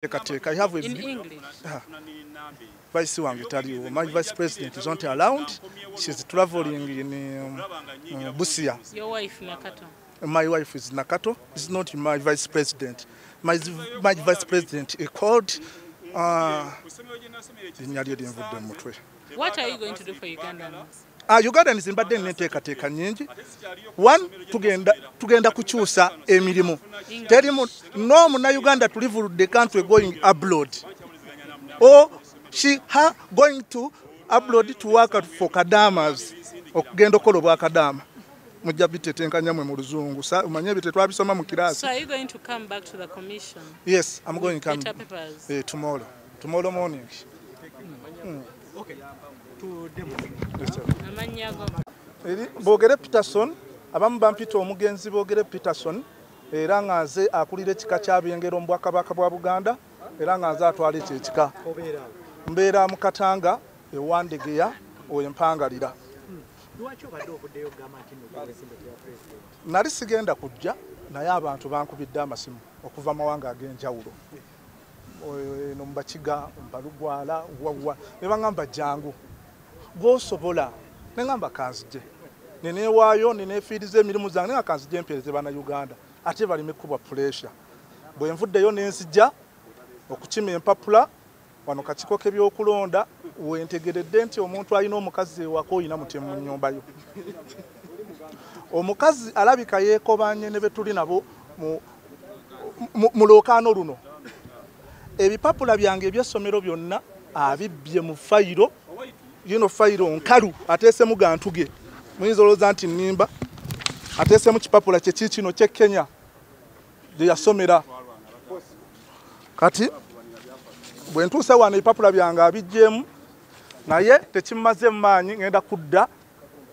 Teekateeka. I have a In English. Ah, vice wange taliwo. My vice president is not around. She's traveling in Busia. Your wife, Nakato. My wife is Nakato. Is not my vice president. My vice president is called linnya lye linvudde mu mutwe. What are you going to do for Ugandans? Ah, Ugandans, mbadde nina enteekateeka nnyingi. One, tugenda kukyusa emirimu. Terimu no Munnayuganda to leave the country going abroad or she her going to abroad to work for kadamas, okugenda okukola obwakadaama. Mujja bitetenkanya mwe mu Luzungu. Omanye ebyo tetwabisoma mu kiraasi. So are you going to come back to the commission? Yes, I'm going to come. Better papers. Tomorrow morning. Yes, sir. Amannya go? Eri Boogere Peterson, abamu bampita omugenzi Boogere Peterson, era nga nze akulira ekika ky'Abengero mu Bwakabaka bwa Buganda, era nga nze atwala ekyo ekika. Mbeera mu Katanga, ewandegeya oyo empangalira. Lwaki obadde ovuddeyo okugamba nti nno ogenda ku bwa president? Nali sigenda kujja, naye abantu bankubidde amasimu okuva mawanga ag'enjawulo, eno mu Bakiga, mu Balugwala, wawa, ne baŋŋamba, "Jangu gw'osobola." Ne ŋŋamba, "Kanzije." Neneewaayo, neneefiiriza emirimu zange, naye nga kanzije mpeereze Bannayuganda ate baleme kubwa pressure. Bwe nvuddeyo nenzija okukima empapula wano kakiiko k'ebyokulonda, wentegeredde nti omuntu alina omukazi ewaka oyina mutemu mu nnyumba yo. Omukazi alabika yeekobanye ne be tuli nabo mu lwokaano luno. Ebipapula byange ebyessomero byonna abibbye mu fayiro yino, fayiro nkalu, ateesemu gantuge. Muyinza olowooza nti nnimba. Ateesemu kipapula kye kiikino ky'e Kenya gye yasomera. Kati bwe ntuuse wano, ebipapula byange abiggyemu, naye tekimmaze maanyi. Ngenda kudda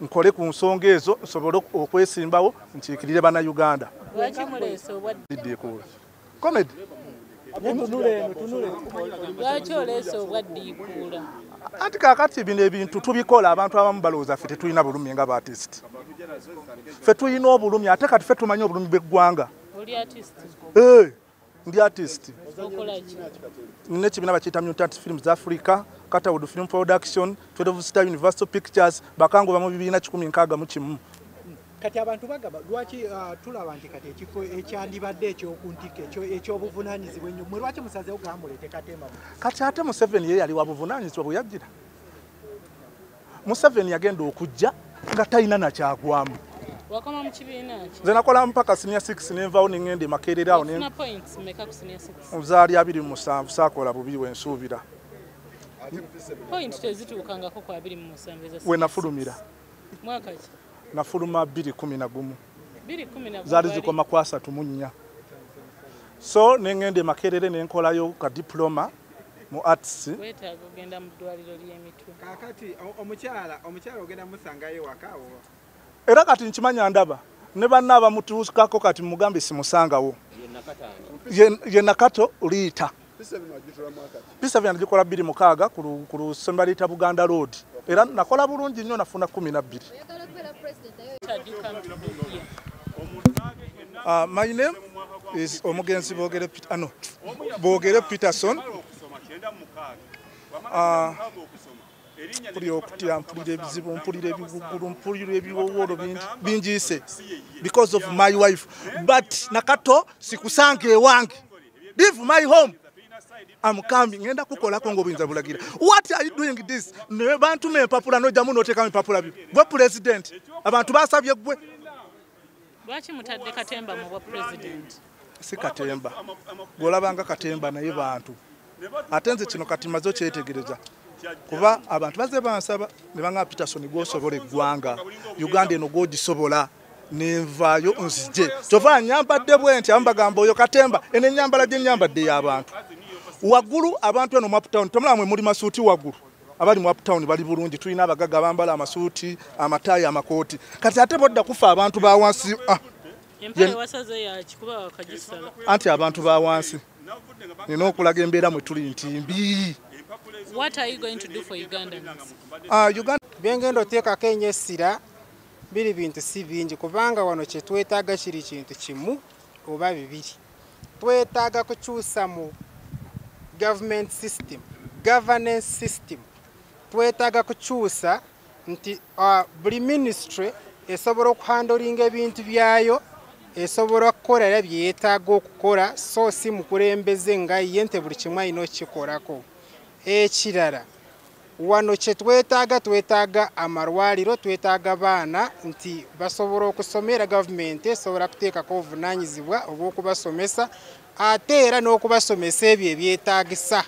nkole ku nsonga ezo nsobole okwesimbawo nkiikirire Bannayuganda. Lwaki muleese obwa Ddiikuula comedy. Lwaki oleese obwaddiikuula? Anti kaakati bino ebintu tubikola, abantu abamu balowooza ffe tetulina bulumi nga ba artist. Ffe tulina obulumi, ate kati ffe tumanyi obulumi bw'eggwanga. Oli artist? Eh, ndi artist. Okola ki? Nina ekibiina bakiyita Mutant Films Africa, Catwood Film Production, 12 Star Universal Pictures, bakanguba mu bibiina 161. Kati abantu bagamba lwaki tulaba nti kati ekifo ekyandibadde ekyokuntikko ekyobuvunaanyizibwa ennyo, mwe lwaki musazeewo gamba muleete katemba? Kati ate Museveni ye yali wa buvunaanyizibwa bwe yajjira? Museveni yagenda okujja nga talina nakyagwamu. Wakoma mu kibiina ki? Nze nakola mpaka senior 6, nenvaawo neŋŋenda e Makerere awo. Wafuna points mmeka ku senior 6? Zaali 27, saakola bubi wensuubira. Point tezituukangako ku 27 eza We nafulumira. Mwaka ki? Nafuluma 211. 211? Zaali zikoma ku 34, so neŋŋenda e Makerere nenkolayo ka diploma mu arts. Weetaaga ogenda mu ddwaliro ly'emitwe. Kaakati omukyala ogenda musangayo waka oba? Era kati nkimanya, ndaba ne banna abamutuukako, kati mugambe simusangawo. Ye Nakato Liita. P7 nagikola 26 ku lusomba liyita Buganda Road, era nakola bulungi nnyo, nafuna 12. What had you come to do here? My name is omugenzi Bogere no, Bogere Peterson. Mpulira okutya, mpulira ebizibu, mpulira ebigugulu, mpulira ebiwowolo bingiise because of my wife. But Nakato, sikusanga ewange. Leave my home. I'm coming. Ngenda kukolako ng'obuyinza bulagira. What are you doing this? Ne bantuma empapula n'ojjamu n'oteekamu empapula byo. Gwe president. Abantu basabye gwe. Lwaki mutadde katemba mu bwa president? Si katemba, gwolabanga katemba, naye bantu. Ate nze kino kati maze okyetegereza, kuba abantu bazze bansaba ne banga, "Peterson, gwosobola eggwanga Uganda eno, gwogisobola." Nenvaayo nzije, kyova nyambadde bwe nti. Abamu bagamba oyo katemba. Eno ennyambala gye nyambadde y'abantu waggulu. Abantu eno mu uptown tomulaba mwe muli masuuti waggulu. Abali mu uptown bali bulungi, tulina abagagga bambala amasuuti, amataayi, amakooti. Kati ate bodda kufa abantu ba wansi, ah. Empale wasaze yakikuba wakagisala. Anti abantu ba wansi nina okulaga embeera mwe tuli nti mbi. What are you going to do for Ugandans? Ah, Uganda. Byengenda oteekako ennyo essira biri bintu si bingi, kubanga wano kye twetaaga kiri kintu kimu oba bibiri. Twetaaga kukyusa mu government system, governance system. Twetaaga kukyusa nti buli ministry esobola okuhandolinga ebintu byayo, esobola okukola era bye yeetaaga okukola, so si mukulembeze nga ye nti buli kimu alina okukikolako. Ekirala wano kye twetaaga, twetaaga amalwaliro, twetaaga baana nti basobola okusoma, era gavumenti esobola kuteekako obuvunaanyizibwa obw'okubasomesa, ate era n'okubasomesa ebyo ebyetaagisa,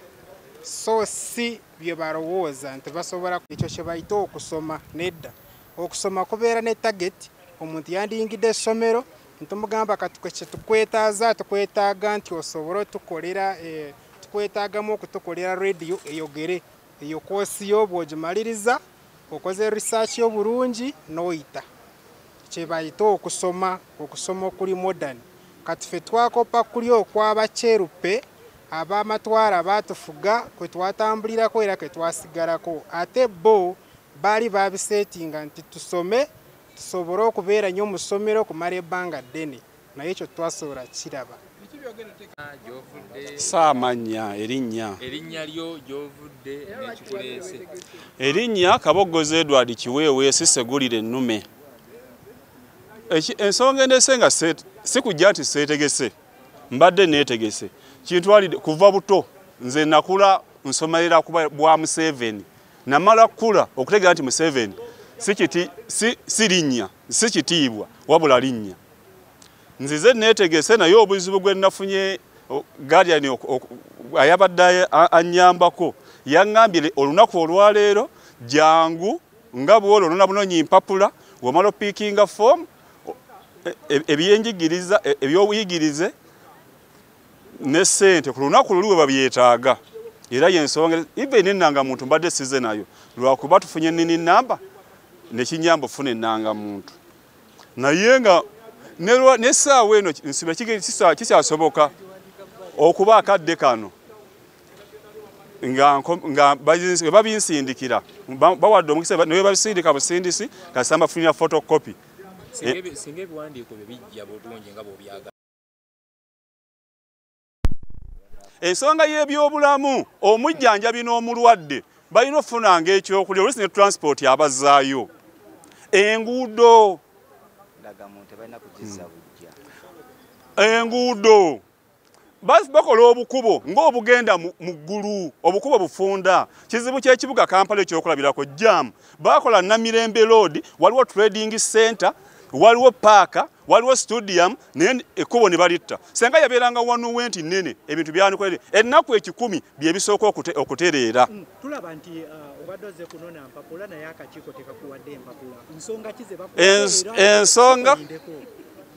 so si bye balowooza nti basobola. Ekyo kye bayita okusoma nedda. Okusoma kubeera ne target. Omuntu yandiyingidde essomero ntumugamba kati kye tukwetaaza, tukwetaaga nti osobole otukolera, tukwetaagamu okutukolera rediyo eyogere. Eyo koosi yo bw'ogimaliriza okoze research yo bulungi n'oyita. Kye bayita okusoma, okusoma okuli modern. Kati ffe twakopa kuli okw'abakyeruppe ab'amatwala baatufuga, kwe twatambulirako era kwe twasigalako. Ate bo baali babiseetinga nti tusome tusobole okubeera nnyo mu ssomero okumala ebbanga ddene, naye ekyo twasobola kiraba. Saamanya erinnya. Erinnya lyo, gy'ovudde n'ekikuleese. Erinnya Kaboggoza Edward Kiweewe, sisegulire ennume. Ensonga endese nga si kujja nti seetegese, mbadde neetegese. Kintwalidde kuva buto, nze nakula nsomerera kuba bwa Museveni. Namala kukula okutegeera nti Museveni si linnya, si kitiibwa, wabula linnya. Nzize neetegese, naye obuzibu gwe nafunye, guardian ayabadde annyambako yaŋŋambye olunaku olwaleero jangu nga bw'olwo onona bunonyi mpapula, womala opiikinga foomu, ebyenjigiriza, ebyobuyigirize ne ssente ku lunaku luli we babyetaaga. Era yensonga even ennangamuntu mbadde size nayo, lwakuba tufunye nini namba nekinyamba ofuna ennangamuntu, naye nga n'essaawa eno nsiba kikyasoboka okuba akadde kano nga babinsindikira, bawadde omukisa naye babisindika busindisi kasita mbafunira photocopy. Singa ebiwandiiko bye bijja bulungi nga bw'obyagala. Ensonga y'ebyobulamu, omujjanjabi n'omulwadde balina okufunanga ekyokulya, oluusi ne transport abazzaayo. Enguudo, enguudo bakola obukubo ng'obugenda mu ggulu, obukubo bufunda. Kizibu ky'ekibuga Kampala ekyokulabirako jam. Bakola Namirembe Road, waliwo trading center, waliwo paaka, waliwo stadium, naye ekkubo ne balitta. Senga yabeeranga wanuwe nti nnene, ebintu byanikolere ennaku 10 bye bisooka okutereera. Tulaba nti obadde ozze kunona mpapula naye akakiiko tekakuwadde empapula. Nsonga ki ze ensonga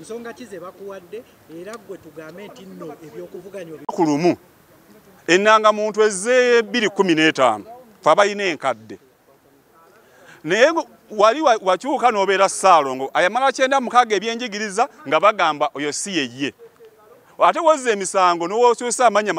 nsonga ki ze bakuwadde era gwe tugambe nti nno ebyokuvuganya ku lumu ennangamuntu ezze 2015 fe abalina enkadde, naye wali wakyuka n'obeera Ssaalongo ayamala 96 ebyenjigiriza nga bagamba oyo si yeye, ate wozza emisango n'okyusa amannya.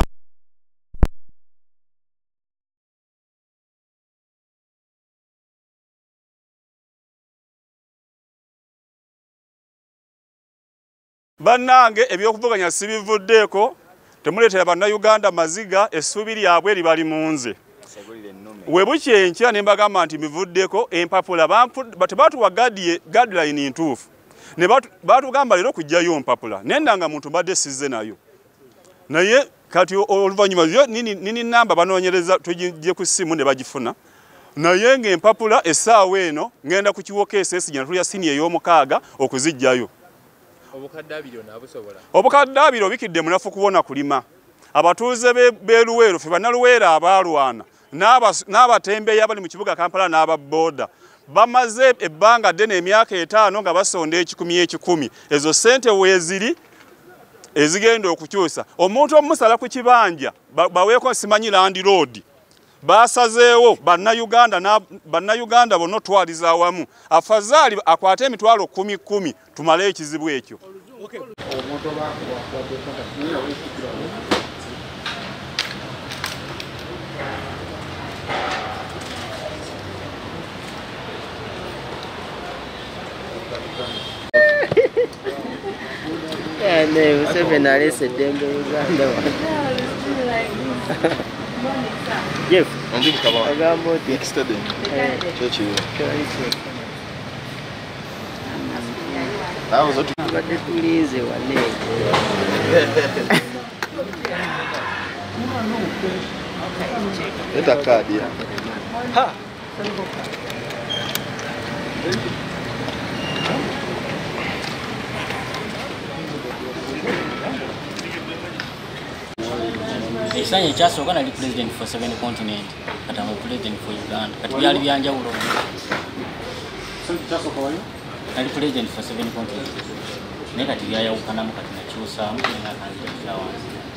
Bannange ebyokuvuganya sibivuddeeko, temuleetera bannayuganda maziga, essuubi lyabwe libali mu nze. We bukya enkya ne mbagamba nti mivuddeko empapula, tebatuwa guideline ntuufu, ne batugamba leero kuggyayo mpapula, naye nnangamuntu mbadde sizze nayo. Naye kati oluvannyuma yo nini namba banoonyereza tugigye ku ssimu ne bagifuna, naye ng'empapula essaawa eno ngenda ku kiwoko SS gye natulya siniya ey'omukaaga okuziggyayo. Obukadde abiri onaabusobola? Obukadde abiri obikidde munafu kubona kulima. Abatuuze b'e Luweero, ffe bannaluweero abaalwana n'abatembeeyi abali mu kibuga Kampala n'ababbooda bamaze ebbanga ddene emyaka 5 nga basonda 1,000 1,000. Ezo ssente weeziri ezigenda okukyusa omuntu omusala ku kibanja baweeko simanyi landiroodi. Basazeewo bannayuganda bonna otwaliza awamu, afazaali akwate emitwalo 10 10 tumale ekizibu ekyo. Museveni aleese eddembe Uganda. Jeff, ogamba otya? Tubadde tulinze wane. Leta kadi ya. Ha. Ekisanja ekyasooka nali president for 7 continent, kati am president for Uganda. Kati byali byanjawulo. Nali president for 7 continent, naye kati byayawukanamu, kati nakyusaamu nakanzira wansi.